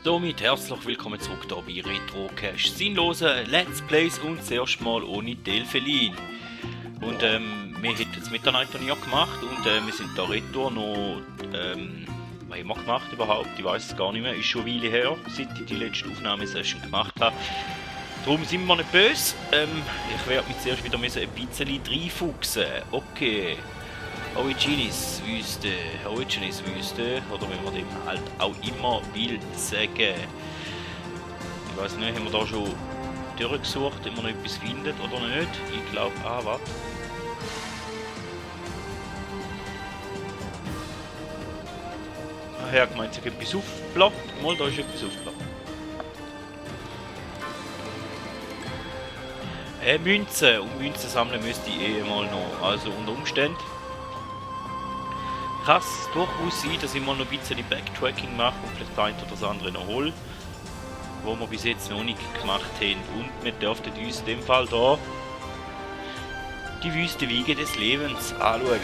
damit herzlich willkommen zurück hier bei Retrocache. Sinnlose Let's Plays und zuerst mal ohne Delphelin. Und wir haben jetzt Mitternacht-Turnier gemacht und wir sind da retour noch, was haben wir gemacht überhaupt? Ich weiß es gar nicht mehr, ist schon eine Weile her, seit ich die letzte Aufnahmesession gemacht habe. Darum sind wir nicht böse. Ich werde mich zuerst wieder ein bisschen reinfuchsen. Okay. Origins Wüste, oder wie man dem halt auch immer will sagen. Ich weiß nicht, haben wir da schon durchgesucht, ob man noch etwas findet oder nicht? Ich glaube, warte. Ach ja, gemeint, sich etwas aufgeploppt. Mal, da ist etwas aufgeploppt. Münzen. Und Münzen sammeln müsste ich mal noch. Also unter Umständen kann es durchaus sein, dass ich mal noch ein bisschen Backtracking mache und vielleicht das eine oder das andere noch hole, wo wir bis jetzt noch nicht gemacht haben. Und wir dürften uns in dem Fall hier die wüste Wiege des Lebens anschauen.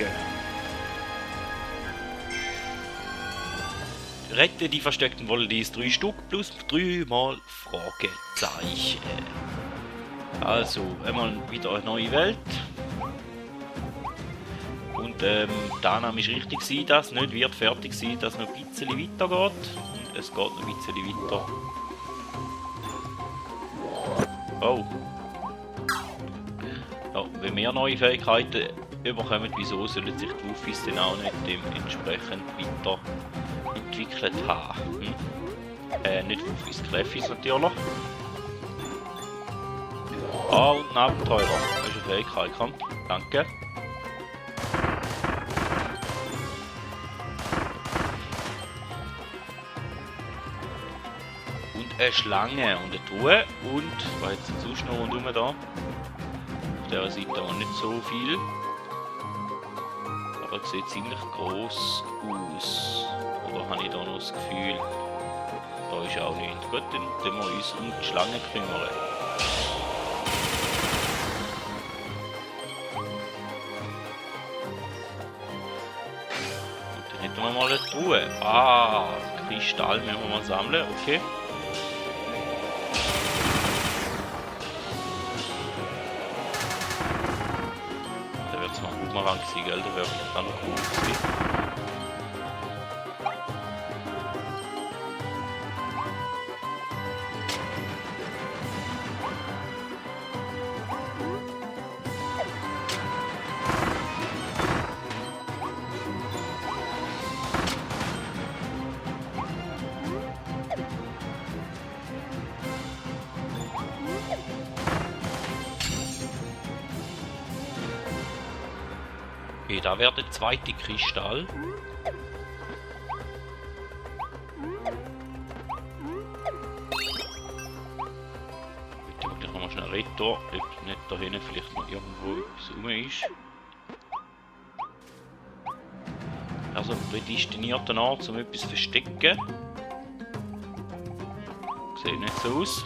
Rette die versteckten Volleys 3 Stück plus 3 mal Fragezeichen. Also, einmal wieder eine neue Welt. Und die Annahme ist richtig gewesen, dass es nicht wird fertig sein, dass es noch ein bisschen weitergeht. Und es geht noch ein bisschen weiter. Oh. Ja, wenn wir neue Fähigkeiten bekommen, wieso sollen sich die Wufis dann auch nicht dementsprechend weiterentwickelt haben? Nicht Wufis, Kläffis natürlich. Und ein Abenteurer. Das ist eine Fähigkeit, komm. Danke. Eine Schlange und eine Truhe und was jetzt sonst noch rundherum da? Auf dieser Seite auch nicht so viel. Aber es sieht ziemlich gross aus. Oder habe ich da noch das Gefühl? Da ist auch nichts. Gut, dann müssen wir uns um die Schlange kümmern. Und dann hätten wir mal eine Truhe. Kristall müssen wir mal sammeln, okay. Mal gewesen, gell? Das wäre vielleicht auch noch cool gewesen. Okay, da wäre der zweite Kristall. Bitte wirklich nochmal schnell retour, ob nicht da hinten vielleicht noch irgendwo etwas rum ist. Also prädestinierter Ort, um etwas zu verstecken. Sieht nicht so aus.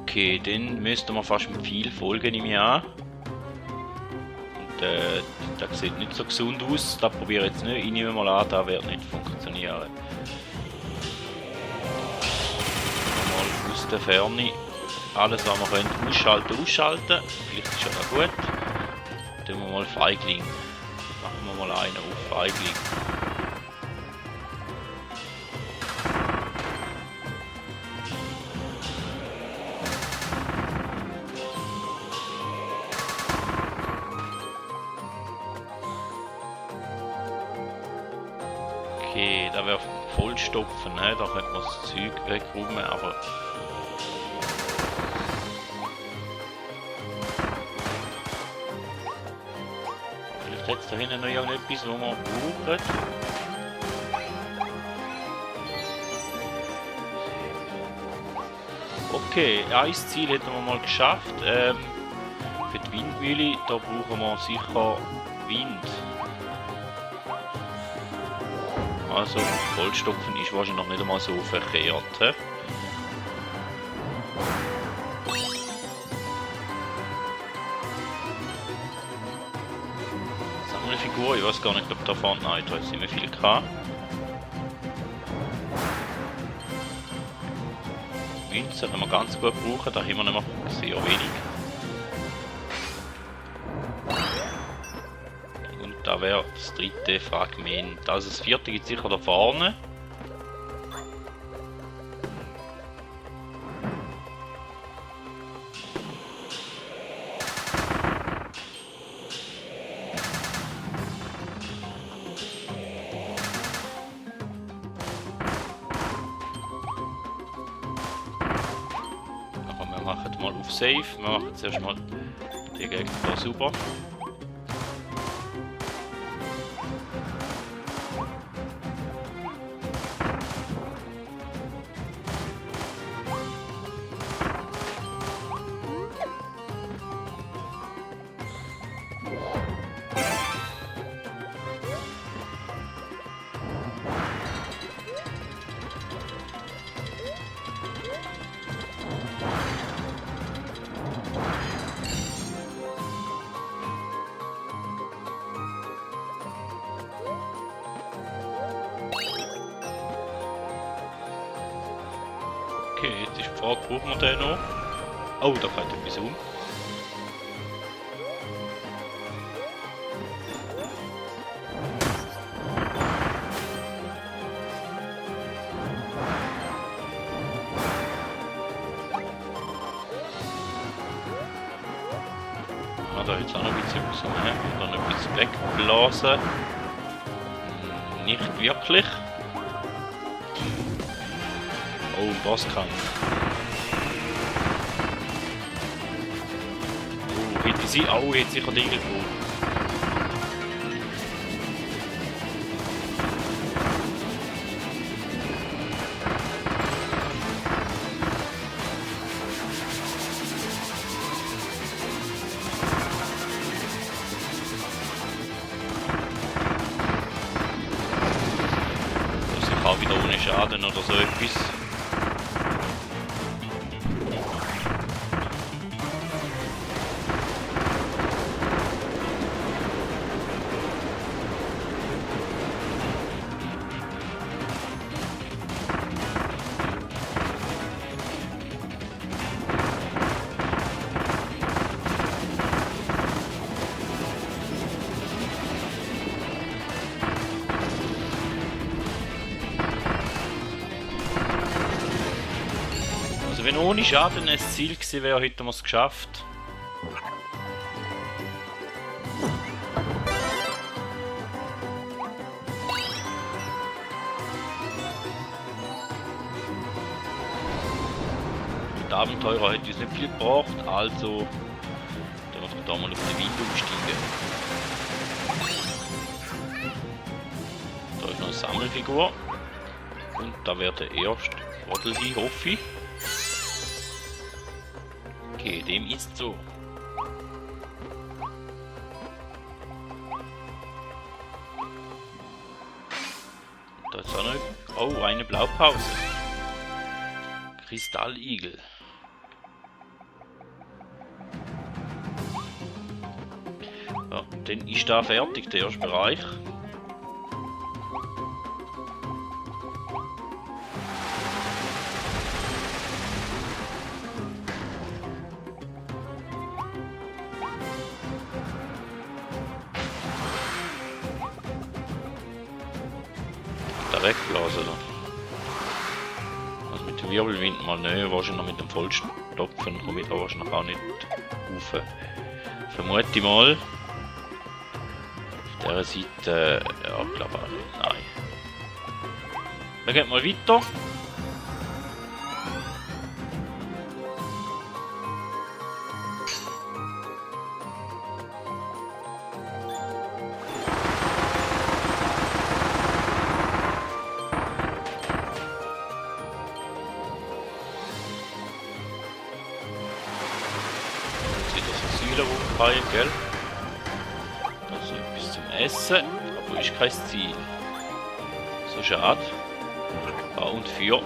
Okay, dann müssten wir fast mit viel folgen, nehme ich an. Und das sieht nicht so gesund aus. Das probiere ich jetzt nicht. Ich nehme mal an, das wird nicht funktionieren. Mal aus der Ferne alles, was wir können, ausschalten. Vielleicht ist ja noch gut. Dann wir mal Feigling. Machen wir mal einen auf Feigling. Okay, da wäre vollstopfen, ne? Da könnte man das Zeug wegräumen, aber... Vielleicht hat es da hinten noch irgendetwas, was man braucht. Okay, ein Ziel hätten wir mal geschafft. Für die Windmühle, da brauchen wir sicher Wind. Also Vollstopfen ist wahrscheinlich noch nicht einmal so verkehrt. Figur. Ich weiß gar nicht, ob da vorne hat nicht mehr viel gehabt. Münzen können wir ganz gut brauchen, da haben wir nämlich sehr wenig. Und da wäre das dritte Fragment. Also das vierte gibt sicher da vorne. Wir machen mal auf Safe. Wir machen zuerst mal die Gegend da super. Okay, jetzt ist die Frage, brauchen wir den noch? Oh, da fällt etwas um. Ah, da jetzt auch noch ein bisschen was, ne? Wieder noch etwas wegblasen. Nicht wirklich. Oh, ein Bosskampf. Oh, hätte sie. Oh, hätte sicher Dinge gebraucht. Das ist auch wieder ohne Schaden oder so etwas. Wenn ohne Schaden ein Ziel gewesen wäre, hätten wir es geschafft. Der Abenteurer hat uns nicht viel gebraucht, also dürfen wir da mal auf den Wind umsteigen. Da ist noch eine Sammelfigur. Und da wird der erste Waddle sein, hoffe ich. Okay, dem ist so. Da ist auch noch. Oh, eine Blaupause. Kristalligel. Ja, dann ist da fertig, der erste Bereich. Wegblasen da. Also mit dem Wirbelwind mal nicht, wahrscheinlich noch mit dem Vollstopfen komme ich da wahrscheinlich auch nicht rauf. Vermute ich mal. Auf dieser Seite, ja, glaube ich nicht, nein. Dann geht mal weiter. Gell? Das ist etwas zum Essen, aber ist kein Ziel. So schade. Ah, und 4. Der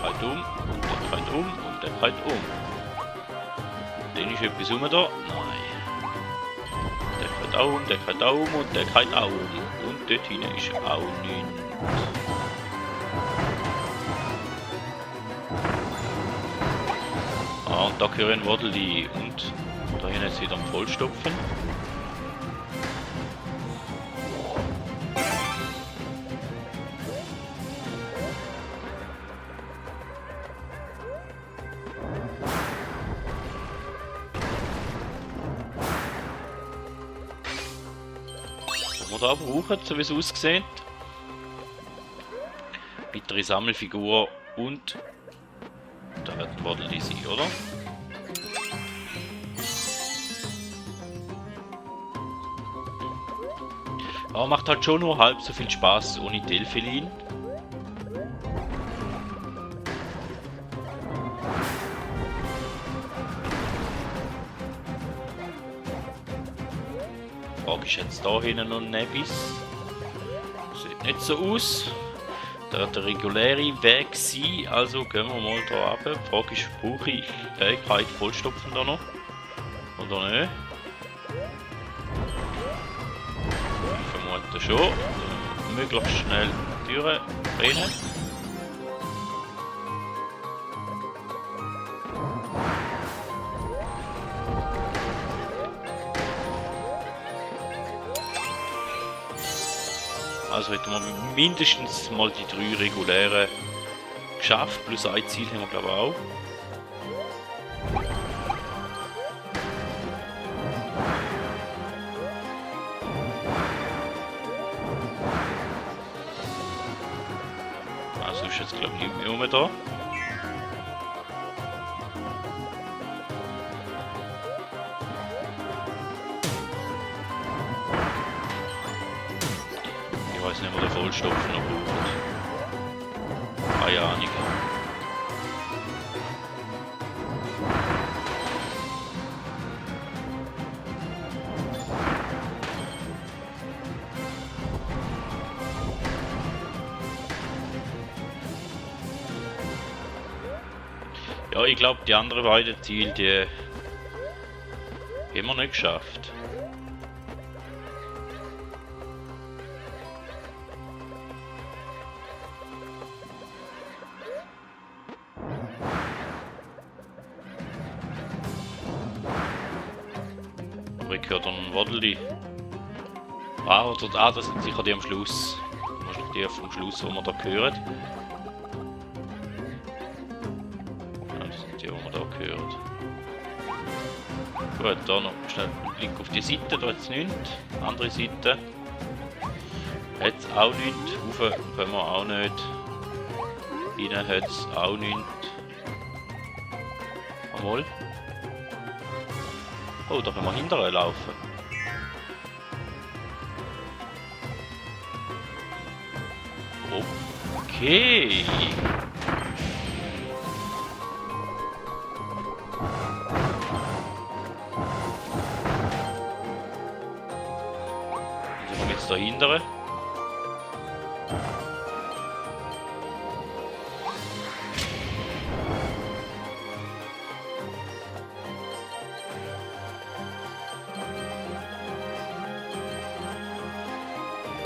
fällt um, und der fällt um, und der fällt um. Dann ist etwas rum da. Nein. Der geht auch um, der geht auch um und der geht auch um. Und dort hinten ist auch nichts. Ah, und da gehören Waddeli und da hinten jetzt wieder am Vollstopfen. Was wir da brauchen, so wie es aussieht. Weitere Sammelfigur und da wird ein Waddeli sein, oder? Aber macht halt schon nur halb so viel Spaß ohne Delphelin. Frage ist jetzt da hinten noch Nebis. Sieht nicht so aus. Da wird der reguläre Weg sein, also gehen wir mal da runter. Die Frage ist, brauche ich Fähigkeit vollstopfen da noch? Oder nicht? Ich vermute schon. Möglichst schnell die Türen rennen. Also hätten wir mindestens mal die 3 regulären geschafft, plus ein Ziel haben wir glaube ich auch. Also ist jetzt glaube ich nicht mehr rum da. Ich weiß nicht, wo der Vollstopfen noch braucht. Keine Ahnung. Ja, ich glaube, die anderen beiden Ziele, die haben wir nicht geschafft. Ich höre dann ein Waddeli. Das sind sicher die am Schluss. Wahrscheinlich die vom Schluss, die wir da hören. Ja, das sind die, die wir da hören. Gut, da noch schnell einen Blick auf die Seite, da hat es nichts. Andere Seite. Hat es auch nichts. Rauf können wir auch nicht. Innen hat es auch nichts. Einmal. Oh, da können wir hinterher laufen. Okay. Also kommen jetzt da hinterher.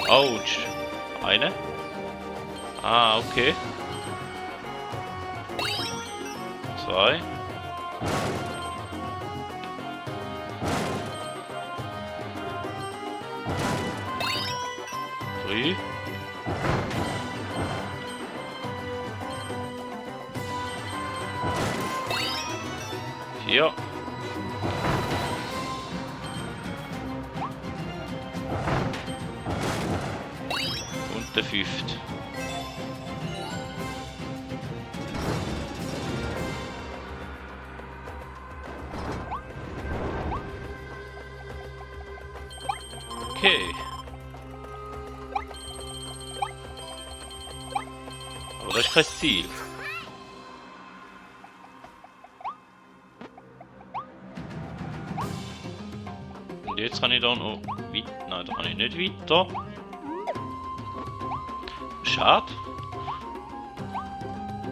Autsch. Eine. Ah, okay. 2. 3. 4. Und der 5. Okay. Aber das ist kein Ziel. Und jetzt kann ich da noch weiter. Nein, da kann ich nicht weiter. Schade.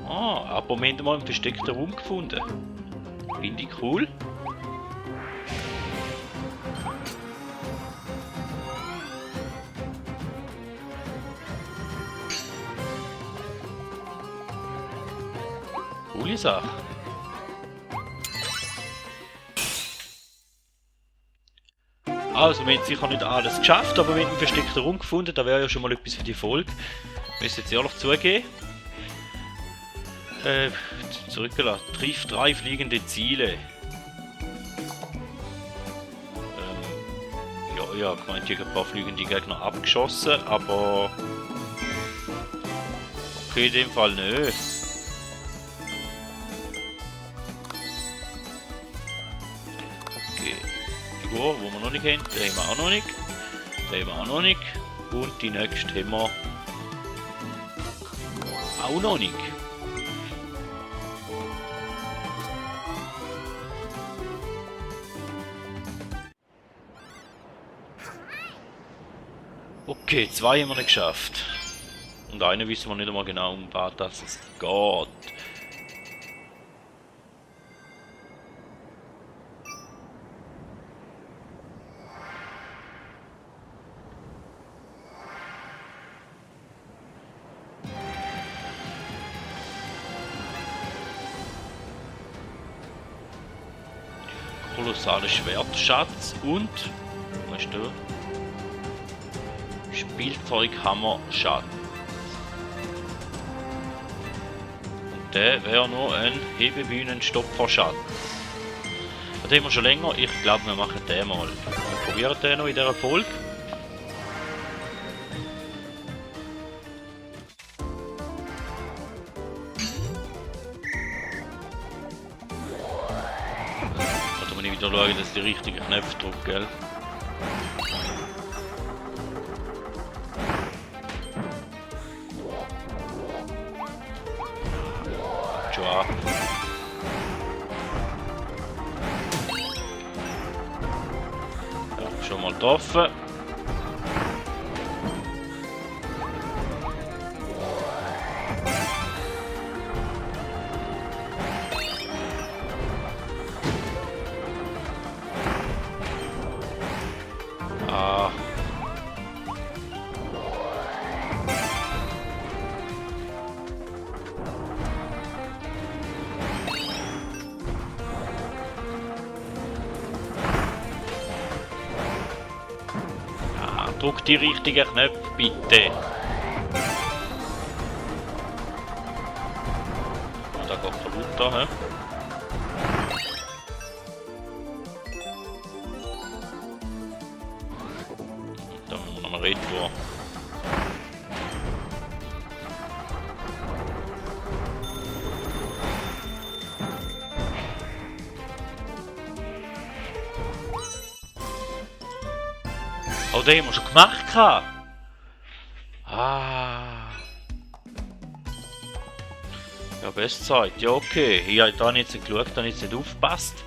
Ah, aber wir haben mal einen versteckten Raum gefunden. Finde ich cool. Sache. Also, wir haben sicher nicht alles geschafft, aber wir haben einen versteckten Raum gefunden. Da wäre ja schon mal etwas für die Folge. Wir müssen jetzt ehrlich zugeben. Zurückgelassen. Trifft 3 fliegende Ziele. Ja, ich meinte, ich habe ein paar fliegende Gegner abgeschossen, aber... Okay, in dem Fall nicht. Okay. Figur, die wir noch nicht kennen, die haben wir auch noch nicht. Die haben wir auch noch nicht. Und die nächste haben wir auch noch nicht. Okay, 2 haben wir nicht geschafft. Und einen wissen wir nicht einmal genau, um was das es geht. Kolossale Schwertschatz und... Was ist da? Spielzeughammer Schatz. Und der wäre noch ein Hebebühnenstopfer-Schatz. Das haben wir schon länger. Ich glaube, wir machen den mal. Wir probieren den noch in dieser Folge. Da muss ich wieder schauen, dass ich die richtigen Knöpfe drücke, gell? Ja. Ja, schon mal getroffen. Ah. Drück die richtigen Knöpfe, bitte. Da geht der runter, hä? Da müssen wir nochmal retour. Oh, den haben wir schon gemacht. Ah. Ja, Bestzeit. Ja, okay. Ich habe da jetzt nicht geschaut, da jetzt nicht aufgepasst.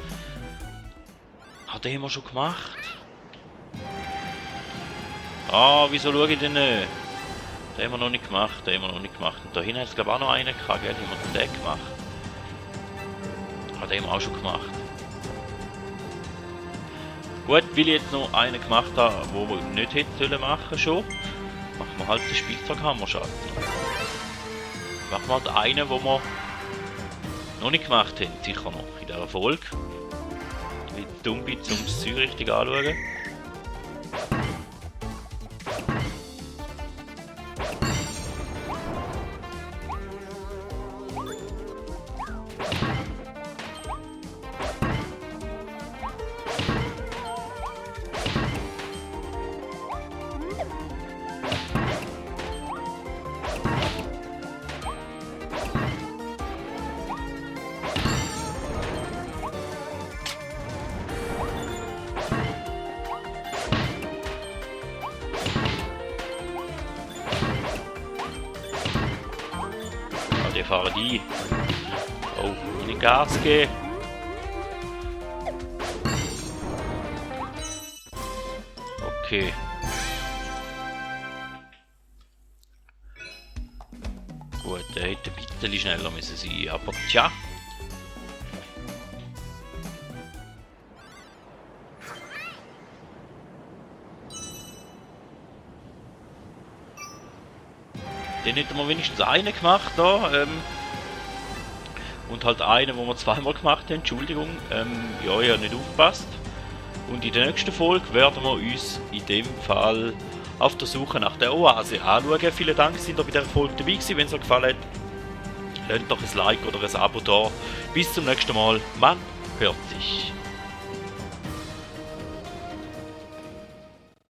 Ah, den haben wir schon gemacht. Ah, wieso schaue ich denn nicht? Den haben wir noch nicht gemacht, den haben wir noch nicht gemacht. Und da hinten hat es glaube ich auch noch einen gehabt, gell? Den haben wir den gemacht. Ah, den haben wir auch schon gemacht. Gut, weil ich jetzt noch einen gemacht habe, den wir nicht hätten machen schon, machen wir halt den Spielzeughammer-Schatz. Machen wir halt einen, den wir noch nicht gemacht haben, sicher noch in dieser Folge. Wie dumm bin, um das Zeug richtig anzuschauen. Die fahren die. Oh, in Gas gehen. Okay. Gut, der hätte ein bisschen schneller müssen sein, aber tja. Den hätten wir wenigstens einen gemacht da. und halt einen, wo wir zweimal gemacht haben, Entschuldigung, ja, ich habe nicht aufgepasst. Und in der nächsten Folge werden wir uns in dem Fall auf der Suche nach der Oase anschauen. Vielen Dank, sind ihr bei dieser Folge dabei gewesen. Wenn es euch gefallen hat, lasst doch ein Like oder ein Abo da. Bis zum nächsten Mal. Man hört sich.